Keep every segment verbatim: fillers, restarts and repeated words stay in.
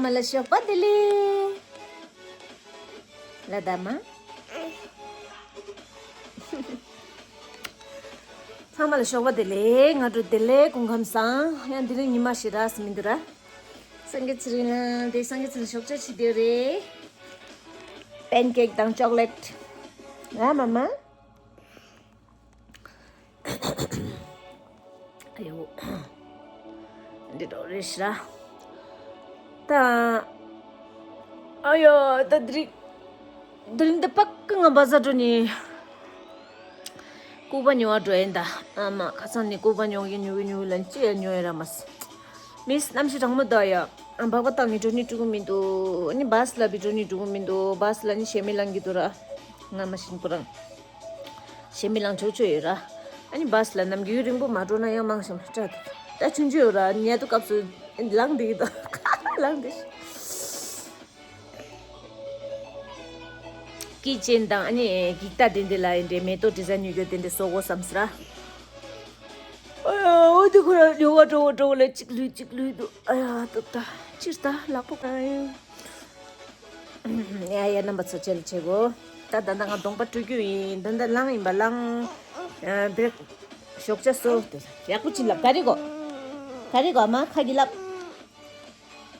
མ་ལ་ཞོགས་པ་བདེ་ལེགས། ལ་ད་མ། ཚང་མ་ལ་ཞོགས་པ་བདེ་ལེགས། སྔ་དྲོ་བདེ་ལེགས། སྐུ་ཁམས་བཟང་། ཡང་དེ་རིང་ཉི་མ་ཞེ་དྲག་མི་འདུག་ར། སངས་རྒྱས་ཚེ་རིང་ལགས་དེ། སངས་རྒྱས་ཚེ་རིང་ཞོགས་ཇ་ཅིག་བསྡད་རེད། པན་ཀེག་དང་ཅོག་ལེཊ། ང་མ་མ། ཨ་ཡོ། འདི་འདྲ་རེད་ཤག་ར། ད། ཨ་ཡོ། ད་དེ་རིང་། དེ་རིང་འདི་པག་ང་བ་ཟ་འགྲོ་ནི། ལྐུགས་པ་ཉོ་བ་འགྲོ་ཡིན་ད། ཨ་མ་ཁ་སང་ནས་ལྐུགས་པ་ཉོ་གི་ཉོ་གི་ཉོ་གི་ལ་ཅི་ཡང་ཉོ་ཡ་ར་མ་སོང་། མིས་གནམ་གཤིས་གྲང་མོ་ད་ཡ། ཨ་འབག་པ་བཏང་ནས་འགྲོ་ནི་འགྲོ་གི་མི་འདུག་ཨ་ནི་བཱས་ལ་བི་འགྲོ་ནི་འགྲོ་གི་མི་འདུག་བཱས་ལ་ནི་ཞེ་མི་ལང་གི་འདུག་ར། ང་མ་ཤིན་པོ་རང་། ཞེ་མི་ལང་ཆོག་ཆོག་ཡོད་ར། ཨ་ནི་བཱས་ལ་ནམ་རྒྱུན་རིང་པོ་མ་འགྲོ་ན་ཡང་མང་ཤམ་སྐྲག་གི་འདུག་ད་ཆུང་ཆུང་ཡོད་ར། ཉལ་དུ་སྐབས་སུ་ལངས་བསྡད་ཀྱི་འདུག་ལངས་བསྡད། ཀི་ཅན་དང་ཨ་ནི་འགྱིག་རྟ་དེ་འདྲ་ལ་ཡིན་འདྲ་མེ་ཏོག་ཌི་ཛའིན་ཉོ་རྒྱུ་དེ་འདྲ་བཟོ་དགོས་བསམ་སོང་ར། ཨ་ཡ། འོ་དེ་ཁོ་ར་ཉོ་བ་འགྲོ་བ་འགྲོ་བ་ལ་གཅིག་ལུས་གཅིག་ལུས་འདུག་ཨ་ཡ། ད་ད་ཕྱིར་ད་ལག་པ་གང་ཡིན། ཡ་ཡ། རྣམ་པ་ཚོ་ཆེ་ལ་ཆེ་གོ། ད་ད་ད་ང་གདོང་པ་བཀྲུ་རྒྱུ་ཡིན། ད་ད་ལངས་ཡིན་པ་ལངས། ཨ་འདི། ཞོགས་ཇ་ཟོ། ཡག་པོ་ཅིག་ལབ། ག་རེ་གོ། ག་རེ་གོ། ཨ་མ་ཁ་གི་ལབ།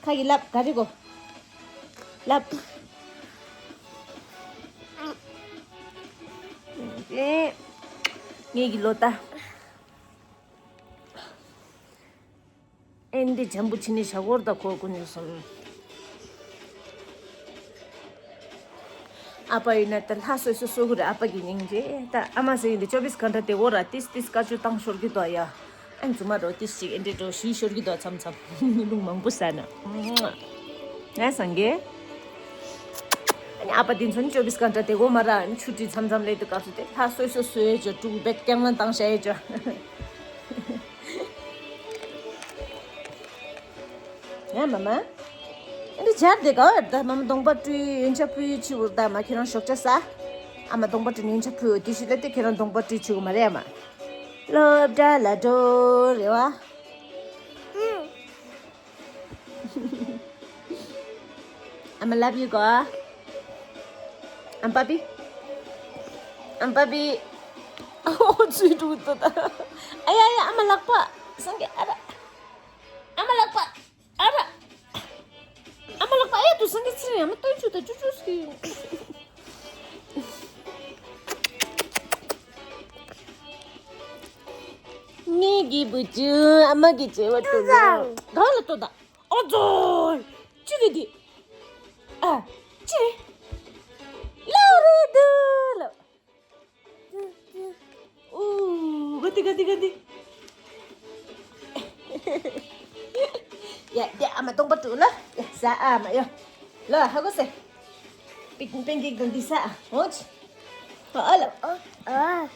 ཁ་གི་ལབ། ག་རེ་གོ། ལབ། ཨེ། ངེད་ཀྱི་ལོ་ད། ཨེ་འདི་འཇམ་པོ་ཕྱི་ནས་ཞྭ་སྒོར་དང་གོ་དགོས་ནས་སོང་། ཨ་ཕ་ཡིན་ན་ད་ལྷ་སོ་སོ་གསོ་གི་རེད། ཨ་ཕ་གི་སྙིང་རྗེ། ད་ཨ་མ་ཟེར་ཡིན་དེ་ཅོ་བིས་གྷན་ཊ་དེ་འོ་ར་ཏིས་ཏིས་དཀར་ཆུ་བཏང་ཤོར་གི་འདུག་ཡ། ཨ་ནི་རྫུན་མ་རོ་ཏིས་ཅིག་ཨེ་འདྲེ་འགྲོ་ཞུས་ཤོར་གི་འདུག་མཚམས་མཚམས་རླུང་མང་པོ་ཟ་ན། ང་སངས་རྒྱས། ཨ་ནི་ཨ་ཕ་དེ་ཚོ་ནི་ཅོ་བིས་གྷན་ཊ་དེ་འོ་མ་ར་ཨ་ནི་ཆུ་དྲི་མཚམས་མཚམས་ལས་དུ་སྐབས་སུ་དེ་ལྷ་སོ་སོ་སོའི་ཅོ་ཀྲུག་བེད་རྐྱང་ལ་བཏང་ཤ་ཡེ་ཅོ། ཡ་མ་མ། ཨ་འདི་སྦྱར་དེ་ག་བར་ད་མ་མ་གདོང་པ་བཀྲུས་ཡོན་ཆབ་ཕུལ་ཆུ་བུར་ད་མ་ཁྱེད་རང་ཞོགས་ཇ་ཟ། ཨ་མ་གདོང་པ་བཀྲུས་ཡོན་ཆབ་ཕུལ་དེ་ཞིག་ལ་དེ་ཁྱེད་རང་གདོང་པ་བཀྲུས་ཆུ་གི་མ་རེད་ཨ་མ། སློབ་གྲྭ་ལ་འགྲོ་རེ་བ། ཨ་མ་ལབ་ཡོད་གོ། ཨམ་པ་པི། ཨམ་པ་པི། ཨོ་ཚུལ་འགྲུག་ཏོ་ད། ཨ་ཡ་ཨ་ཡ་ཨ་མ་ལག་པ། སངས་རྒྱས་ཨ་ར། ཨ་མ་ལག་པ། ཨ་ར། ཨ་མ་ལག་པ་ཨེ་དུ་སངས་རྒྱས་ཚེ་རིང་ཨ་མ་སྟོན་ཆུ་ད་ཅུ་ཅུ་སི། ངེད་ཀྱི་བུ་ཆུང་ཨ་མ་གི་བྱེ་བ་ཏུ་ལ། ག་ལ་ཏོ་ད། ཨོ་ཙོ། ཅི་རེད་འདི། ཨ། ཅི་རེད། ལ་རེད་འདི་ལ། ཨུ། ག་དི་ག་དི་ག་དི། ཡ་དེ་ཨ་མ་གདོང་པ་བཀྲུ་ལ། ཡ་ཟ་ཨ་མ་ཡ། ལ་ཧ་གོ་སེ། པིག་པིང་ཀིག་དང་འདི་ཟ་ཨ་འོ་ཅི། ཨ་ལ། ཨ།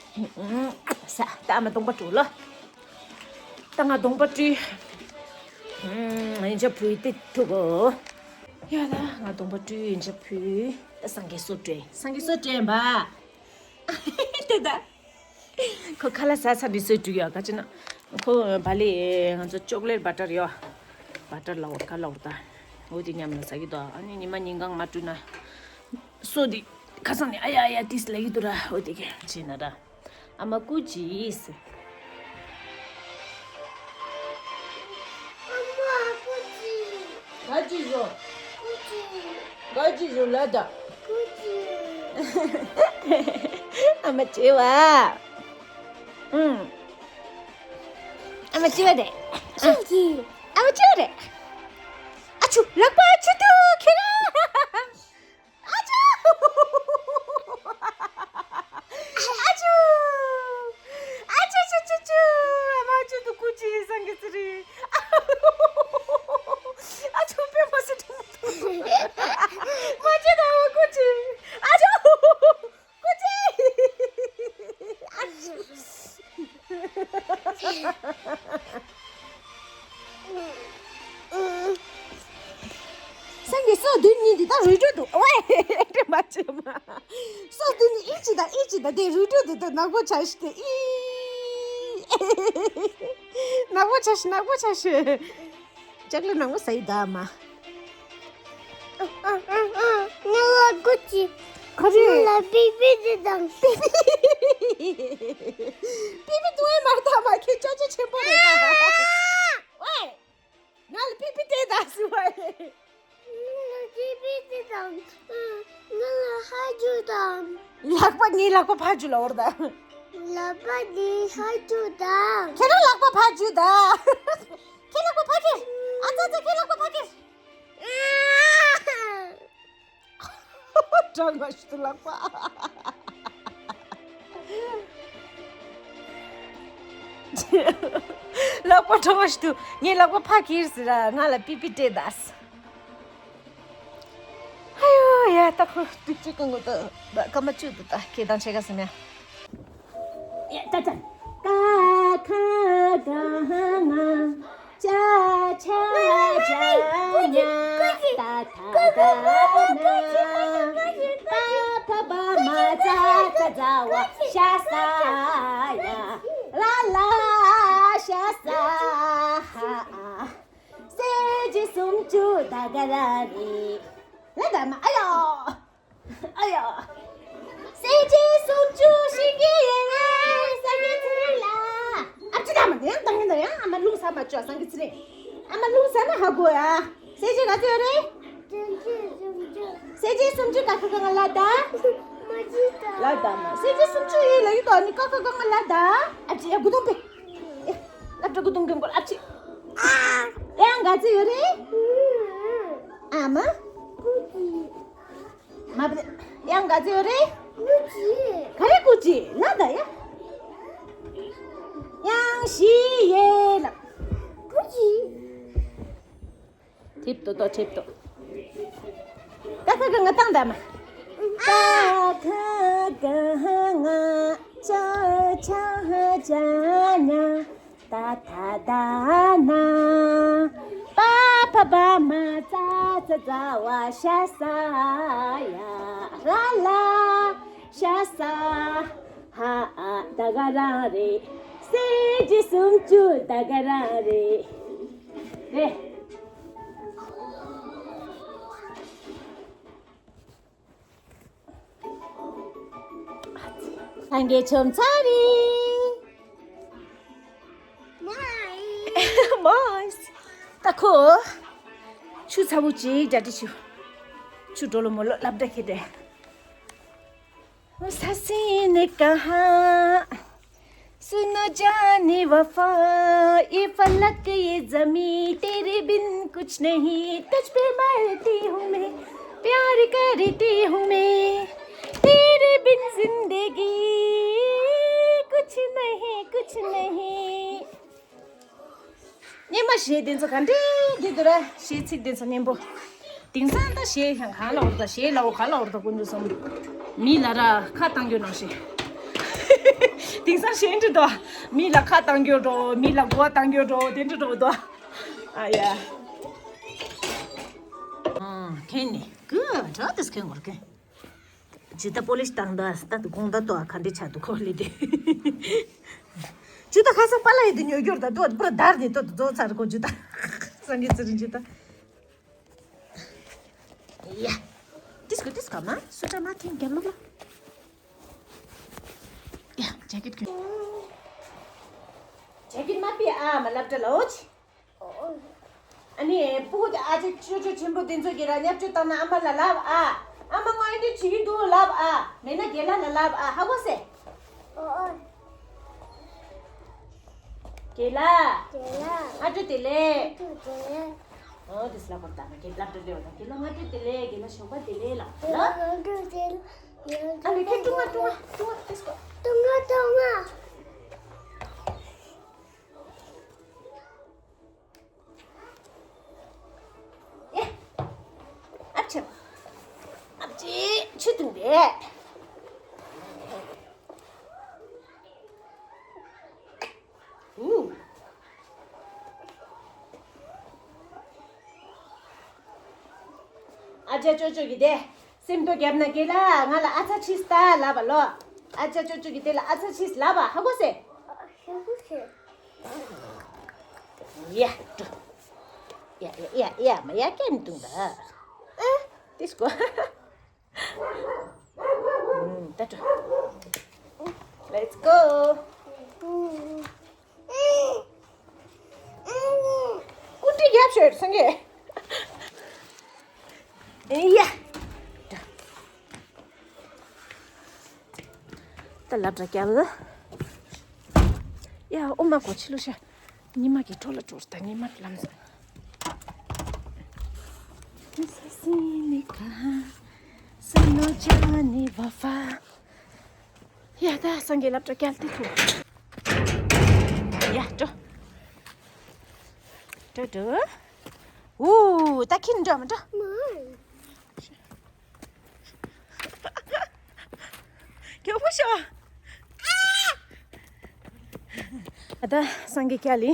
ཟ་ད་ཨ་མ་གདོང་པ་བཀྲུ་ལ། ད་ང་གདོང་པ་བཀྲུས། ཡོན་ཆབ་ཕུལ་ཏེ་ཐུག་གོ། ཡ་ད་ང་གདོང་པ་བཀྲུས་ཡོན་ཆབ་ཕུལ། ད་སངས་རྒྱས་གསོལ་སྤྲོད། སངས་རྒྱས་གསོལ་སྤྲོད་ཡིན་པ། དེ་ད། ཁོ་ཁ་ལག་ཟ་ཚར་དུས་གསོལ་སྤྲོད་ཡོད་ག་ཅི་ན། ཁོ་བ་ལི་ང་ཚོ་ཅོག་ལེཊ་བ་ཊར་ཡོད། བ་ཊར་ལ་འོར་ཁ་ལ་འོར་ད། འོ་དེ་མཉམ་ལ་ཟ་གི་འདུག་ཨ་ནི་ཉི་མ་ཉིན་གང་མ་བཀྲུས་ན། སོ་དེ་ཁ་སང་ནས་ཨ་ཡ་ཨ་ཡ་ཏིས་ལ་ཡི་དུ་ར་འོ་དེ་ག་ཅི་ན་ར། ཨ་མ་ཀུ་ཅིས། ཨ་མ་ཀུ་ཅི། ག་ཅི་བཟོ། ཀུ་ཅི། ག་ཅི་བཟོ་ལ་ད། ཀུ་ཅི། ཨ་མ་ཅེ་བ། ཨུམ། ཨ་མ་ཅེ་བ་རེད། ཀུ་ཅི། ཨ་མ་ཅེ་བ་རེད། ཨ་ཆུ་ལག་པ་ཆུ་ཏུ་ཁྱེར། ཨ་ཅོ། ཨ་ཅོ། ཨ་ཅོ་ཅོ་ཅོ་ཅོ། ཨ་མ་ཅོ་དུ་ཀུ་ཅི་སངས་རྒྱས་ཚེ་རིང་། ཨ་ཅོ་པེ་མ་སི་ཏུ། མ་ཅོ་དུ་ཀུ་ཅི། ཨ་ཅོ། ཀུ་ཅི། ཨ་ཅོ། སངས་རྒྱས་སོ་བདུན་གཉིས་འདི་ད་རུལ་འགྲོ་འདུག་ཝེ། དྲན་པ་ཆེ་མ། སོ་བདུན་གཉིས་ཨི་ཅི་ད་ཨི་ཅི་ད་དེ་རུལ་འགྲོ་འདུག་ད་ནག་པོ་ཆ་ཤི་དེ་ཨི། ནག་པོ་ཆ་ཤི་ནག་པོ་ཆ་ཤི། ལྕགས་ལི་ནག་པོ་ཟ་ཡི་ད་མ། ང་ལ་སྒོ་ཅི། ག་རེ། ང་ལ་པི་པི་དེ་དང་། པི་པི་དུང་ཨེ་མར་ཐག་མ་ཁྱེད་ཅོ་ཅོ་ཆེན་པོ་རེད་ད། ཝེ། ང་ལ་པི་པི་དེ་དང་ཟེར་བ་རེད། ང་ལ་པི་པི་དེ་དང་། ང་ལ་ཧ་ཇུ་དང་། ལག་པ་ངའི་ལག་པ་ཕར་འཇུ་ལ་འོར་ད། ལག་པ་ངའི་ཧ་ཇུ་དང་། ཁྱེད་རང་ལག་པ་ཕར་འཇུ་ད། ཁྱེད་ལག་པ་ཕར་ཁྱེར། ཨ་ཙ་ཙ་ཁྱེད་ལག་པ་ཕར་ཁྱེར། གྲང་མ་ཞུ་ལག་པ། ལག་པ་གྲང་མ་ཞུ། ངའི་ལག་པ་ཕར་ཁྱེར་ཟེར་ར། ང་ལ་པི་པི་སྤྲད་ད། ཨ་ཡོ་ཡ། ད་ཁོ་དུས་གཅིག་གི་ངོ་ད་སྐར་མ་བཅུ་འདུག་ད་ཁྱེད་དང་བྱེད་ག་སེམས་ཡ། ཡ་ད་ད། ཀ་ཁ་ག་ང་། ཅ་ཆ་ཇ་ཉ། ཏ་ཐ་ད་ན། པ་ཕ་བ་མ་ཙ་ཙ་ཛ་ཝ་ཤ་ས་ཡ། ལ་ལ་ཤ་ས་ཧ། གསལ་བྱེད་སུམ་ཅུ་ད་ག་རང་རེད། ལ་ད་མ་ཨ་ཡོ། ཨ་ཡ། གསལ་བྱེད་སུམ་ཅུ་ཤེས་ཀྱི་ཡོད་རེད་སངས་རྒྱས་ཚེ་རིང་ལགས། ཨ་ཅི་ད་མ་ཡང་བཏང་ཡིན་ད། ཡང་ཨ་མ་རླུང་ཟ་མ་བཅུག་སངས་རྒྱས་ཚེ་རིང་། ཨ་མ་རླུང་ཟ་ན་ཧ་གོ་ཡ། གསལ་བྱེད་ག་ཚོད་ཡོད་རེད། གསལ་བྱེད་སུམ་ཅུ་ཀ་ཁ་ག་ང་ལ་ད། ལ་ད་མ། གསལ་བྱེད་སུམ་ཅུ་ཡོད་ལ་ཡིན་ད་ནི་ཀ་ཁ་ག་ང་ལ་ད། ཨ་ཅི་ཡ་དགུ་སྟོང་པས། ཡ་སློབ་གྲྭ་དགུ་སྟོང་མགོན་པོ་ཨ་ཅི། ཡང་ག་ཚོད་ཡོད་རེད། ཨ་མ། མ་པ། ཡང་ག་ཚོད་ཡོད་རེད། ཀུ་ཅི། ག་རེ་ཀུ་ཅི་ལ་ད་ཡ། ཡང་བཞི་ཡོད་ལ། ཀུ་ཅི། ཐེབས་ཏོ་ཏོ་ཐེབས་ཏོ། ཀ་ཁ་ག་ང་བཏང་ད་མ། ཀ་ཁ་ག་ང་། ཅ་ཆ་ཇ་ཉ། ཏ་ཐ་ད་ན། པ་ཕ་བ་མ་ཙ་ཙ་ཛ་ཝ་ཤ་ས་ཡ། ལ་ལ་ཤ་ས་ཧ། ཨ་ད་ག་རང་རེད། གསལ་བྱེད་སུམ་ཅུ་ད་ག་རང་རེད། རེད། སངས་རྒྱས་ཆོམ་ཚ་རེད། མོས། ད་ཁོ། ཆུ་ཚ་བོ་ཅིག་རྒྱ་དྲི་ཆུ། ཆུ་འགྲོ་ལོ་མོ་ལོ་ལབ་འདྲ་ཁེ་དྲེ། حسین نے کہا، سنو جان وفا، یہ فلک یہ زمین، تیرے بن کچھ نہیں، تجھ پہ مرتی ہوں میں، پیار کرتی ہوں میں، تیرے بن زندگی کچھ نہیں، کچھ نہیں۔ སྙན་པ་གཞས་དེ་ཚོ་ག་འདྲས་འདི་འདུག་ར། གཞས་ཚིག་དེ་ཚོ་སྙན་པོ། དེང་སང་ད་གཞས་གང་ལ་འོར་ད། གཞས་ལ་འོ་ག་ལ་འོར་ད་ཀུན་ཏུ་སོང་། མི་ལ་ར་ཁ་བཏང་རྒྱུ་ནང་བཞིན། དེང་སང་གཞས་འདི་འདུག་མི་ལ་ཁ་བཏང་རྒྱུ་འགྲོ། མི་ལ་གོ་བ་བཏང་རྒྱུ་འགྲོ། དེ་འདྲ་འགྲོ་འདུག་ཨ་ཡ། ཨ་ཁེན་ནི་གུ་ཏྲ་དེས་ཁེན་གོར་ཁེན། ཇི་ལྟ་པོ་ལིཤ་བཏང་ད་ད་དུ་གོང་ད་ཏོ་ག་འདྲ་ཆགས་འདུག་ཁོ་ལི་དེ། ཇི་ལྟ་ཁ་སང་པ་ལ་ཡི་དེ་ཉོ་རྒྱུར་ད་ཏོ་པུར་དར་དེ་ཏོ་ཏོ་ཚར་གོ་ཇི་ལྟ། སང་གི་ཚེ་རིང་ཇི་ལྟ། ཡ། ཏིས་ཀོ་ཏིས་ཀ་མ་སུ་ཏྲ་མ་ཐིང་རྒྱབ་ལོག་ལ། ཡ་ཇེ་ཀེད་ཀྱི། ཇེ་ཀེད་མ་པི་ཨ་མ་ལབ་ཏྲ་ལ་འོ་ཆི། ཨ་ནི་སྤུ་གུ་དེ་ཨ་ཅེ་ཅོ་ཅོ་ཆེན་པོ་དེ་ཚོ་གི་ར་བརྙས་བཅོས་བཏང་ན་ཨ་མ་ལ་ལབ་ཨ། ཨ་མ་ངོ་ཨེ་འདྲ་བྱེད་ཀྱི་འདུག་ལབ་ཨ། མེད་ན་རྒན་ལགས་ལ་ལབ་ཨ། ཧ་གོ་སེ། རྒན་ལགས། སྔ་དྲོ་བདེ་ལེགས། ཨོ་དེ་སླ་པོ་བཏང་ན་རྒན་ལགས་དྲོ་ལེ་བ་དང་རྒན་ལགས་སྔ་དྲོ་བདེ་ལེགས། རྒན་ལགས་ཞོགས་པ་བདེ་ལེགས་ལབ་ལ། ཨ་ལེ་ཁྱེད་ཀྲུང་ང་ཀྲུང་ང་ཀྲུང་ང་ཏེ་སྐོར། ཀྲུང་ང་ཀྲུང་ང་། ཡ། ཨབ་ཆབ། ཨབ་ཅི་ཆུ་བཏུང་བས། ཨུ། ཨ་ཅག་ཅོ་ཅོ་གི་དེ། སེམས་ཏོ་རྒྱབ་ན་རྒན་ལགས་ང་ལ་ཨ་ཚ་ཆིས་ད་ལབ་པ་ལོ། ཨ་ཅག་ཅོ་ཅོ་གི་དེ་ལ་ཨ་ཚ་ཆིས་ལབ་པ་ཧ་གོ་སེ། ཡ་འགྲོ། ཡ་ཡ་ཡ་ཡ་མ་ཡ་ཀན་ཏུང་ད། ཨ། Let's go. ད་ཏྲོ། Let's go. ཀུན་ཏི་རྒྱབ་ཤོད་སངས་རྒྱས། ཡ། ད་ལབ་འདྲ་སྐྱལ། ཡ་ཨོ་མ་གོ་ཕྱི་ལོ་ཤ། ཉི་མ་གི་འཕྲོ་ལ་འགྲོ་ད་ཉི་མ་ལམ་ས། ཡ་ད་སངས་རྒྱས་ལབ་འདྲ་སྐྱལ་ཏེ་ཐུ། ཡ་འགྲོ། འགྲོ་འགྲོ། ཨུ་ད་ཁྱིམ་འགྲོ་མི་འགྲོ། མཁྱེན་པོ་ཤོ། ཨ་ད་སངས་རྒྱས་སྐྱལ་ལི།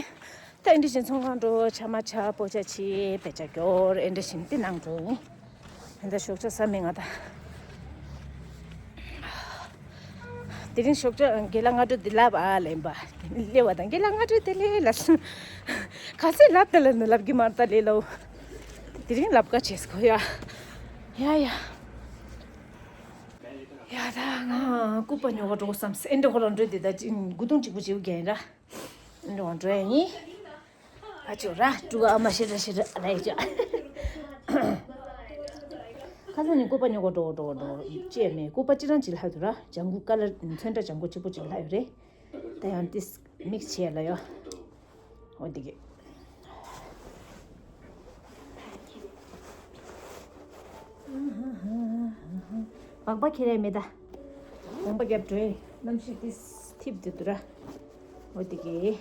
ད་ཨེ་འདྲ་བཞིན་ཚོང་ཁང་འགྲོ་ཆ་མ་ཆ་པོ་ཆ་ཆི་པེ་ཆ་སྐྱོར་ཨེ་འདྲ་བཞིན་དེ་ནང་འགྲོ་ཡིན། ཨ་ད་ཞོགས་ཇ་ཟ་མི་ང་ད། དེ་རིང་ཞོགས་ཇ་དགེ་ལགས་སྔ་དྲོ་དེ་ལབ་ཨ་ལེན་པ། སླེབས་པ་དང་དགེ་ལགས་སྔ་དྲོ་དེ་ལས་ལ་སུ། ག་ཚོད་ལབ་དེ་ལ་ནི་ལབ་གི་མ་རེད་ད་ལས་ལོ། དེ་རིང་ལབ་ཀ་བྱེད་སྐོ་ཡ། ཡ་ཡ། ཡ་ད་ང་སྐུད་པ་ཉོ་ག་འགྲོ་བསམ་སེ་འདྲ་ཁོ་རང་འགྲོ་དེ་ད་ཅི་དགུ་དུང་གཅིག་པུ་བྱེའུ་རྒྱན་ར། འགྲོ་འགྲོ་ཡ་ཡིན། ཨ་ཅོ་ར་ཀྲུ་ག་ཨ་མ་ཤེ་ར་ཤེ་ར་ར་ཡ་ཅོ། ཁ་སང་ནས་སྐུད་པ་ཉོ་ག་འགྲོ་འགྲོ་འགྲོ་ཅེས་མེད་སྐུད་པ་ཅི་རང་ཅིག་ལྷག་ཏུ་ར་ལྗང་གུ་ཀ་ལར་ཚོན་ཁྲ་ལྗང་གུ་གཅིག་པུ་ཅིག་ལྷག་ཡོད་རེད། ད་ཡང་ཏིས་མིག་ཆེ་ལ་ཡོ། འོ་དེ་གི། སྦག་སྦག་ཁྱེར་ཡ་མེད་ད། སྦག་སྦག་རྒྱབ་འགྲོ་ཡ་གནམ་གཤིས་ཏིས་ཐིབ་དེ་འདུག་ར། འོ་དེ་གི།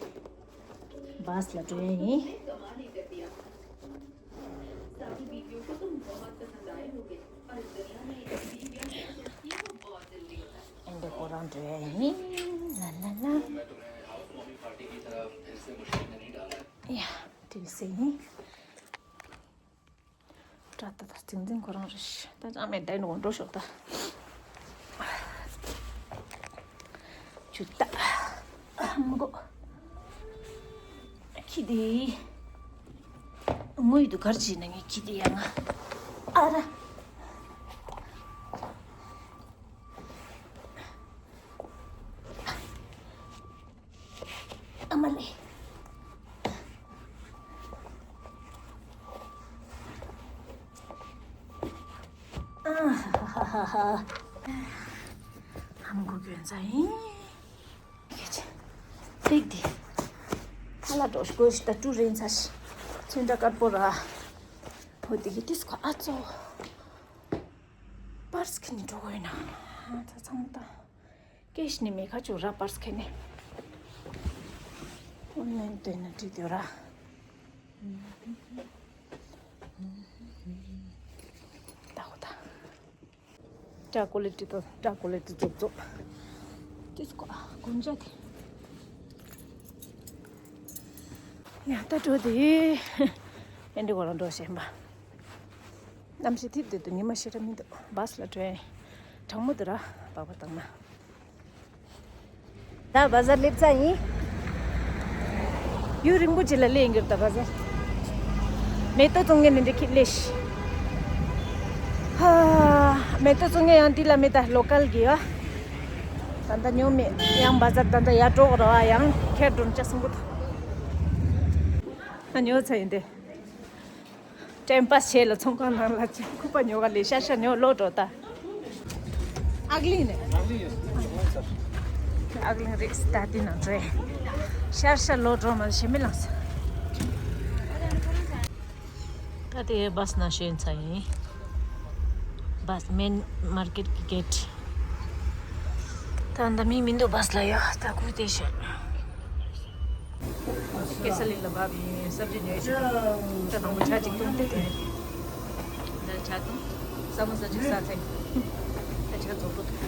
བཱས་ལ་འགྲོ་ཡ་ཡིན། ཨེ་འདྲ་ཁོ་རང་འགྲོ་ཡ་ཡིན། ལ་ལ་ལ། ཡ། དེ་བས་ཡིན། ད་ད་ད་ཙིང་ཙིང་ཁོ་རང་རེད་ཤག་ད་ཅང་མེད་ད་ནོ་འགྲོ་ཤོག་ད། ཆུ་ད། ཨ་མགོ། ཁྱི་དེ། དངུལ་དུ་གར་བྱས་ན་ངས་ཁྱི་དེ་ཡང་ང་། ཨ་ར། ཨ་མ་ལེ། ཨ་ཧ་ཧ་ཧ་ཧ། ཧམ་གོ་གྱོན་ས་ཡིན། ཁྱེད་ཅི། ཚིག་འདི། ཁ་ལ་འགྲོ་དགོས་ཤི་ད་ཀྲུ་རེན་ཚ་ཤི། ཚོན་འདྲ་དཀར་པོ་ར། བོ་དེ་གི་ཏིས་ཁོ་ཨ་ཙོ། པར་སི་ཁི་ནི་འགྲོ་དགོས་ཡིན་ན། ཚ་ཚང་མ་ད། ཀེཤ་ནི་མེད་ཁ་ཆུ་ར་པར་སི་ཁེ་ནི། ཨོན་ལན་སྟོན་ན་འགྲིག་འདོད་ར། ད་ཧོ་ད། ཀྲ་ཀོ་ལི་ཏི་དང་ཀྲ་ཀོ་ལི་ཏི་རྫོབ་རྫོབ། ཏིས་ཀོ་ཨ་གོན་ཆ་དེ། ཡ་ད་འགྲོ་དེ། ཨེ་འདྲི་གོ་རང་འགྲོ་ཞེན་པ། གནམ་གཤིས་ཐིབས་དེ་དུ་ཉི་མ་ཤི་ར་མི་འདུག་བཱས་ལ་འགྲོ་ཡིན། གྲང་མོ་འདུག་ར་སྦག་སྦག་བཏང་ན། ད་བ་ཟར་སླེབས་ཚར་ཡིན། ཡུན་རིང་པོ་ཅིག་ལ་སླེབས་ཡིན་གྱི་རེད་ད་བ་ཟར། མེ་ཏོག་བཙོང་མཁན་ནི་འདི་ཁྱེད་སླེབས་ཤི། ཧ། མེ་ཏོག་བཙོང་མཁན་ཡང་འདི་ལ་མེད་ད་ལོ་ཀལ་གི་ཡ། ད་ལྟ་ཉོ་མེད་ཡང་བ་ཟར་ད་ལྟ་ཡར་འགྲོ་དགོས་རེད་བ་ཡང་ཁྱེར་འགྲོ་ན་ཅག་སྲིན་པོ་ད། ད་ཉོ་ཚར་ཡིན་ཏེ། ཊའིམ་པཱས་བྱས་ལ་ཚོང་ཁང་ནང་ལ་ཅིག་སྐུད་པ་ཉོ་ག་ལས་ཤར་ཤར་ཉོ་ལོག་འགྲོ་ད། ཨག་གླིང་ནས། ཨག་གླིང་རེད་ད་དེ་ནང་འགྲོ་ཡ། ཤར་ཤར་ལོག་འགྲོ་མ་ཞེ་མི་ལངས་ས། ད་དེ་བཱས་ནང་ཞོན་ཚར་ཡིན། བཱས་མེན་མར་ཀེཊ་གི་གེ་ཊ། ད་ད་མི་མི་འདུག་བཱས་ལ་ཡ་ད་ཁུག་དེ་ཤོད། ཀེ་སར་གླིང་ལ་བབས་ཡིན་སབ་ཇི་ཉོས་ཤིག་ད་དང་པོ་ཇ་གཅིག་བཏུང་སྟེ་དེ། ད་ཇ་བཏུང་། ས་མོ་ས་གཅིག་ཟ་ཚེ། ད་ཇ་རྫོགས་པོ་འདུག་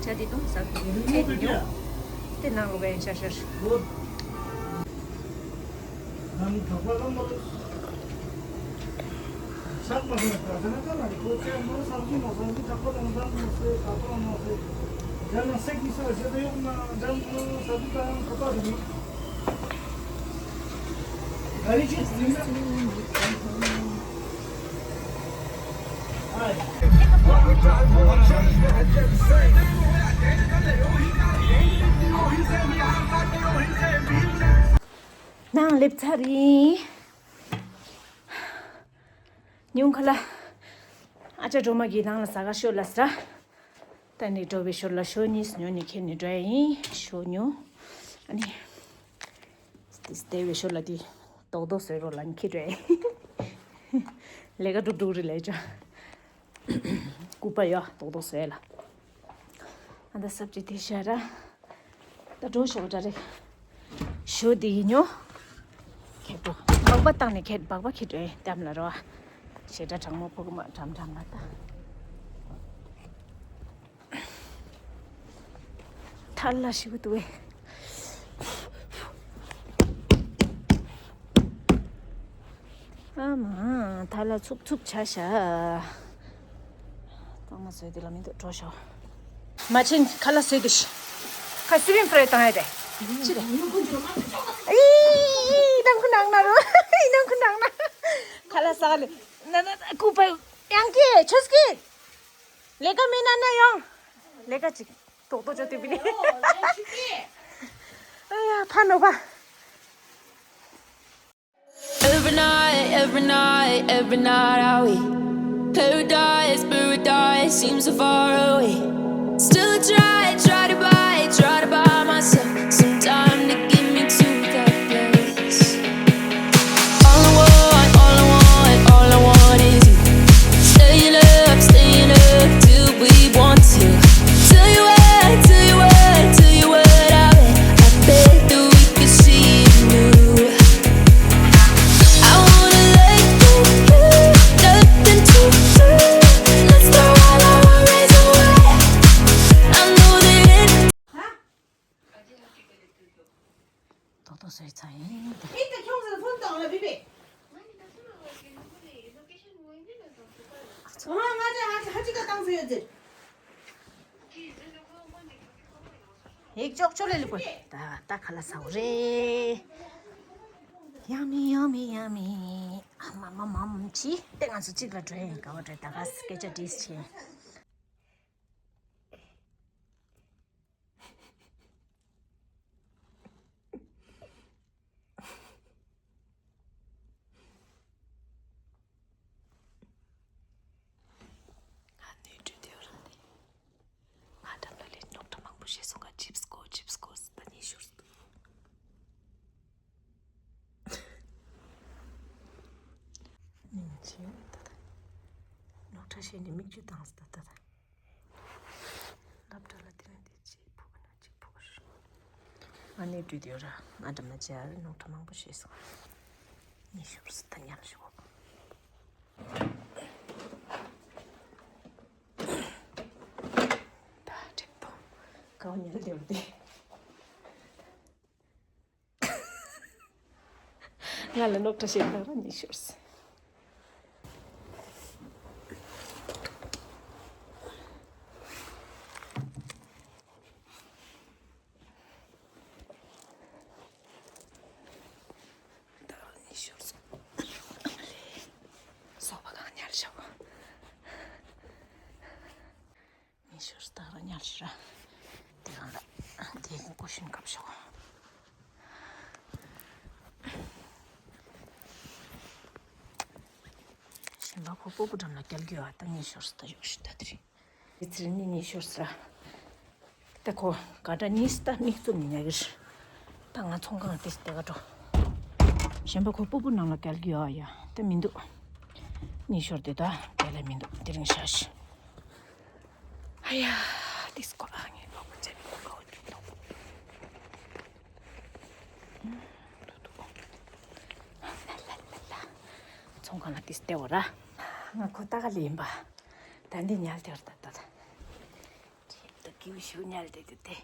ཇ་དེ་བཏུང་ཟ་དགོས་ཚེ་དེ་ཉོ། དེ་ནང་ལོགས་ཡིན་ཤར་ཤར། ནང་སླེབས་ཚར་ཡིན། ཉུང་ཁ་ལ། ཨ་ཅག་སྒྲོལ་མ་གིས་ནང་ལ་ཟ་ག་ཤོག་ལབ་ཟེར། ད་ནི་འགྲོ་བའི་ཞོར་ལ་ཞོ་གཉིས་ཉོ་ནས་ཁྱེར་ནས་འགྲོ་ཡ་ཡིན། ཞོ་ཉོ། ཨ་ནི། དེ་བའི་ཞོར་ལ་དེ་རྡོག་རྡོག་བཟོས་རོགས་ལབ་ནས་ཁྱེར་འགྲོ་ཡ་ཡིན། ལས་ཀ་སྒྲུབ་སྒྲུབ་རེད་ལས་ཅོ། སྐུད་པ་ཡོད་རྡོག་རྡོག་བཟོས་ལ། ཨ་ད་སབ་ཅི་དེ་ཤ་ར། ད་འགྲོ་ཤོག་འདྲ་རེད། ཞོ་དེ་ཡིན་ཉོ། ཁེ་པོ། སྦག་པ་བཏང་ནས་ཁེ་སྦག་པ་ཁེ་འགྲོ་ཡ་གཏམ་ལ་རོ། ཞེ་དྲག་གྲང་མོ་ཕོ་གི་མ་གྲམ་གྲམ་ལ་ད། ཐལ་ལ་ཞིག་འདུག་བས། ཨ་མ། ཐལ་ལ་འཚུབ་འཚུབ་བྱ་ཤ། གཙང་མ་བཟོས་དེ་ལ་མི་འདུག་འགྲོ་ཤོག་མ་ཕྱིན་ཁ་ལག་བཟོས་དེ་ཤི། ཁ་སི་ཝིང་ཕུ་རེ་བཏང་ཡ་དེ། ཅི་རེད། ཨི་ནང་ཁུ་ནང་ན་རོ། ཨི་ནང་ཁུ་ནང་ན། ཁ་ལག་ཟ་ག་ལེ། ན་ན་ན་ཀུ་པ། ཡང་ཀེ་ཆོས་ཀེ། ལས་ཀ་མེད་ན་ན་ཡོང་། ལས་ཀ་ཅིག་ཏོག་ཏོག་ཅོ་དུས་པི་ནི། ཨ་ཡ་ཕ་ནོ་ཕ། Every night, every night, every night I wait. Paradise, paradise seems so far away. Still I try, try to buy, try to buy myself some time to get me to that place. All I want, all I want, all I want is you. Staying up, staying up till we want to. Tell you what, tell you what, tell you what I bet. I bet that we could see you new. I wanna let you, nothing to do. Let's go while our worries away. I know that it ཏོག་ཏོག་བཟོས་ཚར་ཡིན། ཨི་ད་ཁྱོད་ཚོ་ཕོན་བཏང་ལ་བི་བི། ང་ང་ང་ཧ་ཅི་ཀ་བཏང་ཚོ་ཡོད་ཟེར། ཡིག་ཅོག་ཅོག་ལེ་ལེ་པོ། ད་ད་ཁ་ལག་ཟ་འོ་རེ། Yummy, yummy, yummy. ཨ་མ་མ་མ་མ་ཅི། དེ་ང་ཚོ་གཅིག་ལ་འགྲོ་ཡིན་ག་བ་འགྲོ་ད་ག་སྐད་ཆ་དྲིས་ཆེ། ང་ནུས་འདྲུད་དེ་རང་ནི། ང་འགྲམ་ལ་ལས་རྙོག་དྲ་མང་པོ་བཤད་སོང་ག་ཅིབས་ཀོ་ཅིབས་ཀོ་ཟེར་ད་ནི་ཤོར་སོང་། ཉིན་ཕྱིན་ད་ད། རྙོག་དྲ་བཤད་ནས་མིག་ཆུ་བཏང་སོང་ད་ད་ད། སློབ་གྲྭ་ལ་དེ་རིང་དེ་གཅིག་ཕུག་ན་གཅིག་ཕུག་རེད། ང་ནི་བྲིས་དུས་ར་ང་འགྲམ་ན་ཅི་ཨ་རི་རྙོག་དྲ་མང་པོ་བཤད་སོང་། ཉི་ཤུ་རུ་སི་ད་ཉལ་ཞུ། ད་འགྲིག་པོ། ཀའོ་ཉལ་དེ་བར་དེ། ང་ལ་རྙོག་དྲ་བཤད་ན་ར་ཉི་ཤོར་སི། ད་ར་ཉི་ཤོར་སི། སོག་པ་གང་ཉར་བྱ་བ། ཉི་ཤུ་རྩ་ར་ཉལ་ཤི་ར། དེ་གང་ལ་དེ་གི་ཀུ་ཤུན་ཀབ་ཤོག་གཞན་པ་ཁོ་སྤོ་བོ་འགྲམ་ལ་སྐྱལ་གི་ཡོད་ཨ་ད་ཉི་ཤུ་རྩ་ཡོད་ཤི་ད་དེ་རིང་། དེ་ཚེ་རིང་ཉི་ཤུ་རྩ། ད་ཁོ་ག་འདྲ་གཉིས་ད་མིག་བཙུམ་ནས་ཉལ་གི་རེད། ད་ང་ཚོང་ཁང་དེ་དེ་ག་འགྲོ། གཞན་པ་ཁོ་སྤོ་བོ་ནང་ལ་སྐྱལ་གི་ཡོད་ཨ་ཡ་ད་མི་འདུག་ཉི་ཤུ་རྩ་དེ་ད་དེ་ལ་མི་འདུག་དེ་རིང་ཤ་ཤི། ཨ་ཡ། དེ་སྐོར་ཨ་ངའི་ལོག་པ་ཅན་ལོག་པ་ཅན་ལོག་པ། ཚོང་ཁང་ལ་དེ་སྟེར་བ་ར། ང་ཁོ་ལྟ་ག་ལ་ཡིན་པ། ད་འདི་ཉལ་དེ་བར་ད་ད་ད། ད་ཀིའུ་ཤུ་ཉལ་དེ་དེ་དེ།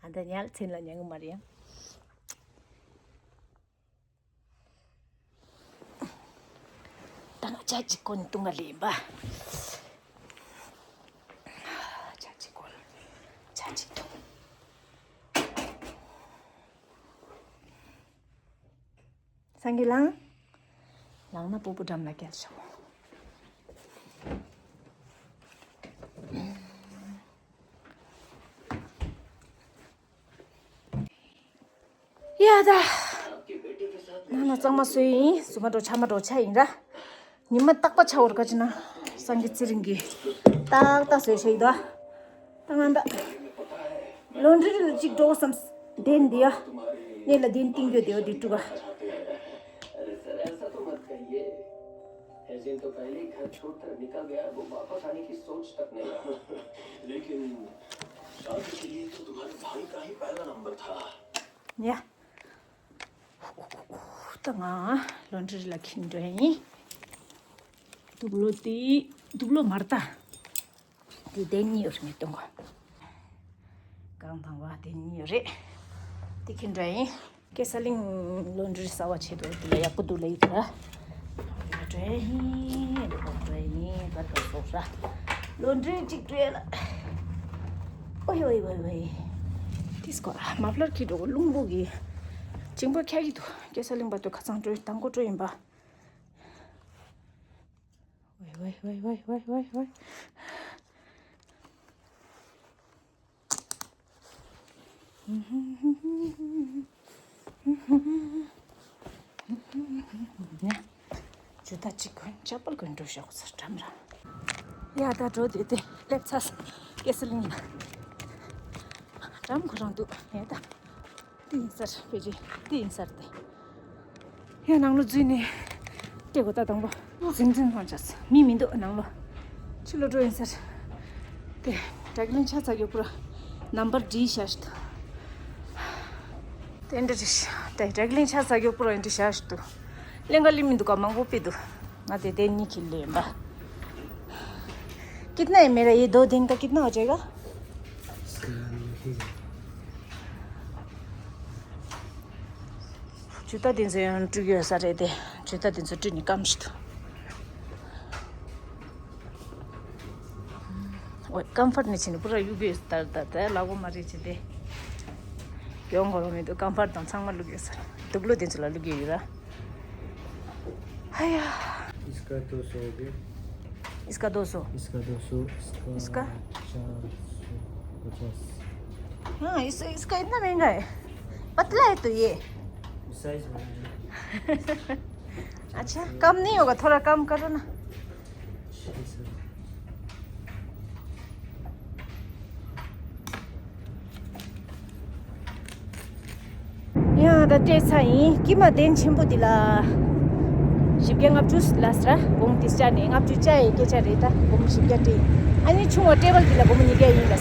ཨ་ད་ཉལ་ཚིན་ལ་ཉལ་གི་མ་རེད་ཡང་། ད་ང་ཇ་གཅིག་གོན་བཏུང་ག་ལེན་པ། ཇ་གཅིག་གོན། ཇ་གཅིག་འཐུང་། སང་གི་ལང་། ལང་ན་སྤོ་བོ་འགྲམ་ལ་སྐྱེལ་ཤོག་ཡ་ད། ང་ན་གཙང་མ་བཟོས་ཡིན། གཟུགས་མ་འགྲོ་ཆ་མ་འགྲོ་ཆ་ཡིན་ར། ཉི་མ་རྟག་པ་ཆ་བོར་ག་ཅི་ན། སངས་རྒྱས་ཚེ་རིང་གིས་ཏག་ཏག་བཟོས་བྱས་ཡིན་དོ། ད་ང་ད། ལོན་ཌི་རི་ལ་ཅིག་འགྲོ་བསམ། གདན་འདི་ཡ། གནས་ལ་གདན་བཏིང་རྒྱུ་དེ་བ་འདི་དྲུག་ག་ཡ། ད་ང་ལོན་ཌི་རི་ལ་ཁྱིམ་འགྲོ་ཡིན། དུག་ལོག་དེ་དུག་ལོག་མ་རེད་ད། དེ་གདན་གཉིས་ཡོད་རེད་ངས་སྟོན་གོ། གང་དང་བ་གདན་གཉིས་ཡོད་རེད། དེ་ཁྱིམ་འགྲོ་ཡིན། ཀེ་ས་ལིང་ལོན་ཌི་རི་གསར་པ་བྱས་འདུག་དེ་ལ་ཡག་པོ་འདུག་ལ་ཡིག་ལ། འགྲོ་ཡིན་འགྲོ་ཡིན་ད་འགྲོ་སོང་ར། ལོན་ཌི་རི་གཅིག་འགྲོ་ཡ་ལ། ཨོའི་ཨོའི་ཨོའི་ཨོའི། དེ་སྐོར་མ་ཕླར་ཁྱི་འགྲོ་གོ་རླུང་བུ་གི། ཅིང་པོ་ཁྱ་གི་འདུག་ཀེ་ས་ལིང་བར་དུ་ཁ་ཚང་འགྲོ་དང་པོ་འགྲོ་ཡིན་པ། ཝེ་ཝེ། ཇུ་ཏ་གཅིག་གོན་ཅ་པལ་གོན་འགྲོ་ཤག་ཚར་འགྲམ་ར། ཡ་ད་འགྲོ་དེ་དེ་སླེབས་ཚར་སོང་ཀེ་ས་ལིང་ལ། འགྲམ་ཁོ་རང་འདུག་ཡ་ད། དེ་ཡིན་སར་ཕལ་ཆེར་དེ་ཡིན་སར་དེ། ཡ་ནང་ལོ་འཛུལ་ནས་སྤྲད་དགོས་ད་དང་པོ། འཛིང་འཛིང་ལྷང་ཆགས་མི་མི་འདུག་ནང་ལོ། ཕྱི་ལོ་འགྲོ་ཡིན་སར། དེ་ཌག་ལིང་ཆ་ཚ་གི་པུ་ར་ནམ་བར་བྲིས་ཤག་ཤི་ཏུ། དེ་འདྲ་རེད་ཤག་དེ་ཌག་ལིང་ཆ་ཚ་གི་པུ་ར་འདྲི་ཤག་ཤི་ཏུ། ལེན་ག་ལི་མི་འདུག་ག་མང་པོ་པི་འདུག་ང་དེ་དེ་གཉིས་ཁྱེར་ལེན་པ། कितना है मेरा ये दो दिन का कितना हो जाएगा? ཇུ་ཏ་དེ་ཚོ་ཡང་བཀྲུས་ཡོད་ས་རེད་དེ། ཇུ་ཏ་དེ་ཚོ་བཀྲུས་ནས་སྐམ་ཞིག་འདུག་ཨོ་ཀམ་ཕར་ནས་ཕྱིན་ནས་པུ་ར་གཡུག་གི་ཡོད་ས་ད་ད་ལག་པ་མ་རེད་ཅེས་ཏེ། ཡོང་དགོས་རོགས་མི་འདུག་ཀམ་ཕར་དང་ཚང་མ་བླུགས་ཡོད་ས་རེད། དུག་ལོག་དེ་ཚོ་ལ་བླུགས་ཡོད་ཡོད་ར། ཧ་ཡ། इसका दो सौ हो गया। इसका दो सौ। इसका दो सौ, इसका इसका? चार सौ पचास। हाँ, इस, इसका इतना महंगा है। पतला है तो ये। साइज बड़ा है। अच्छा, कम नहीं होगा, थोड़ा कम करो ना। छः सौ। ཡང་ད་སྤྲད་ཚར་ཡིན། ཀྱི་མ་གདན་ཆེན་པོ་འདི་ལ་བཞི་བརྒྱ་ལྔ་བཅུ་ལ་ཟེར། སྒོར་མོ་དེ་བཅག་ནས་ལྔ་བཅུ་བཅག་ཡས་སྐད་ཆ་རེད། ད་སྒོར་མོ་བཞི་བརྒྱ་སྤྲད་ཡིན། ཨ་ནི་ཆུང་བ་ཊེ་བལ་འདི་ལ་སྒོར་མོ་ཉིས་བརྒྱ་ཡིན་ལ་ཟེར།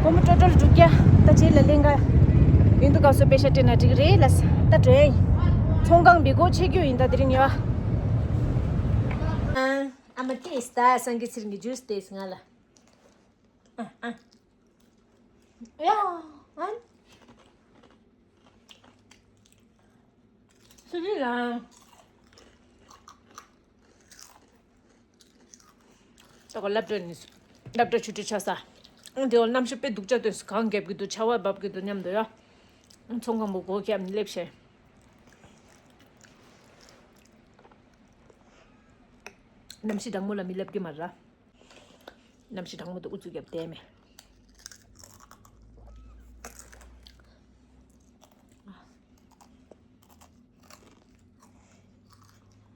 སྒོར་མོ་ཊོ་ཊལ་དྲུག་བརྒྱ། ད་རྗེས་ལ་ལེན་ག་ཡིན་འདུག་ག་སོ་པེ་ཤ་སྤྲད་ན་འགྲིག་རེད་ལ་ཟེར། ད་འགྲོ་ཡ་ཡིན། ཚོང་ཁང་པའི་སྒོ་ཕྱེ་རྒྱུ་ཡིན་ད་དེ་རིང་ཡ། ཨ་མ་ཏེས་ད་སངས་རྒྱས་ཚེ་རིང་གི་ཇུས་ཏེས་ང་ལ། ཨ་ཨ། ཡ། ཨ། སུ་ལི་ལ། ད་གོ་སློབ་གྲྭ་ནས་སློབ་གྲྭ་ཆུ་ཚོད་ཆ་ས། དེ་འོ་གནམ་གཤིས་དཔེ་སྡུག་ཅག་ཏོས་གངས་རྒྱབ་ཀྱི་འདུག་ཆར་པ་འབབ་ཀྱི་འདུག་མཉམ་དུ་ཡ། ཚོང་ཁང་པོ་སྒོ་བརྒྱབ་ནས་སླེབས་ཤེ། གནམ་གཤིས་གྲང་མོ་ལ་མི་སླེབས་ཀྱི་མ་རེད། གནམ་གཤིས་གྲང་མོ་དུ་ཨུ་ཚུགས་རྒྱབ་བསྡད་མེད།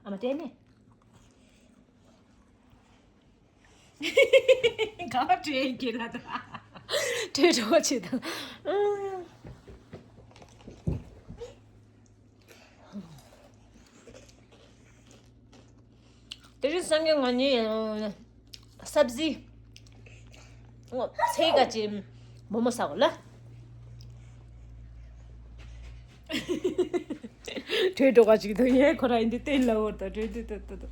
ཨ་མ་བསྡད་མེད། ག་བ་བྲོས་ཀྱི་ལ་དང་། བྲོས་འགྲོ་བ་ཆེ་དང་། དེ་རིང་སང་ཉིན་ང་གཉིས་སབ་ཟི། ཚེ་ག་ཅི་མོ་མོ་ཟ་གོ་ལ། བྲོས་འགྲོ་ག་ཅིག་དང་ཡས་ཁོ་ར་ཡིན་དུས་བསྟན་ལ་འོར་དང་བྲོས་དུས་ཏོ་ཏོ་ཏོ།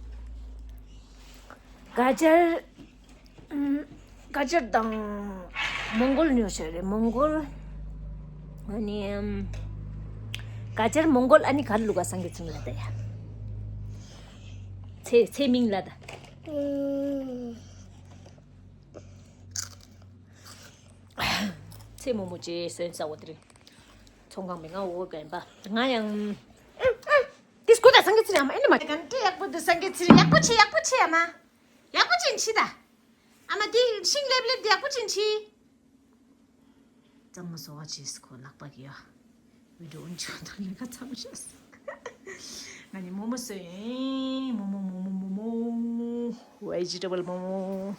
ག་ཅར། ག་ཅར་དང་མོང་གོལ་ཉོ་ཤེས་རེད་མོང་གོལ། ཨ་ནི་ག་ཅར་མོང་གོལ་ཨ་ནི་གར་ལུག་ག་སང་གི་ཚིང་ལ་ད་ཡ། ཚེ་ཚེ་མིང་ལ་ད། ཚེ་མོ་མོ་ཅེས་སོན་ས་འོ་དེ་རིང་། ཚོང་ཁང་མི་ང་འོ་གན་པ་ང་ཡང་། དེ་སྐུ་ད་སང་གི་ཚིང་ཨ་མ་ཨེ་ནི་མ་གན་ཏི་ཡག་པོ་འདུག་སང་གི་ཚིང་ཡག་པོ་ཆེ་ཡག་པོ་ཆེ་ཨ་མ། ཡག་པོ་ཅིན་ཆི་ད། ཨ་མ་དེ་ཤིང་ལེབ་ལེབ་དེ་ཡག་པོ་ཅིན་ཆི། གཙང་མ་བཟོ་བ་བྱས་ཁོ་ལག་པ་གི་ཡ། འགྲོ་འཇོག་དང་ལས་ཀ་མཚམས་བཞག་སོང་། ང་ནི་མོག་མོག་བཟོས་ཡིན། མོག་མོག་མོག་མོག་མོག་མོག vegetable མོག་མོག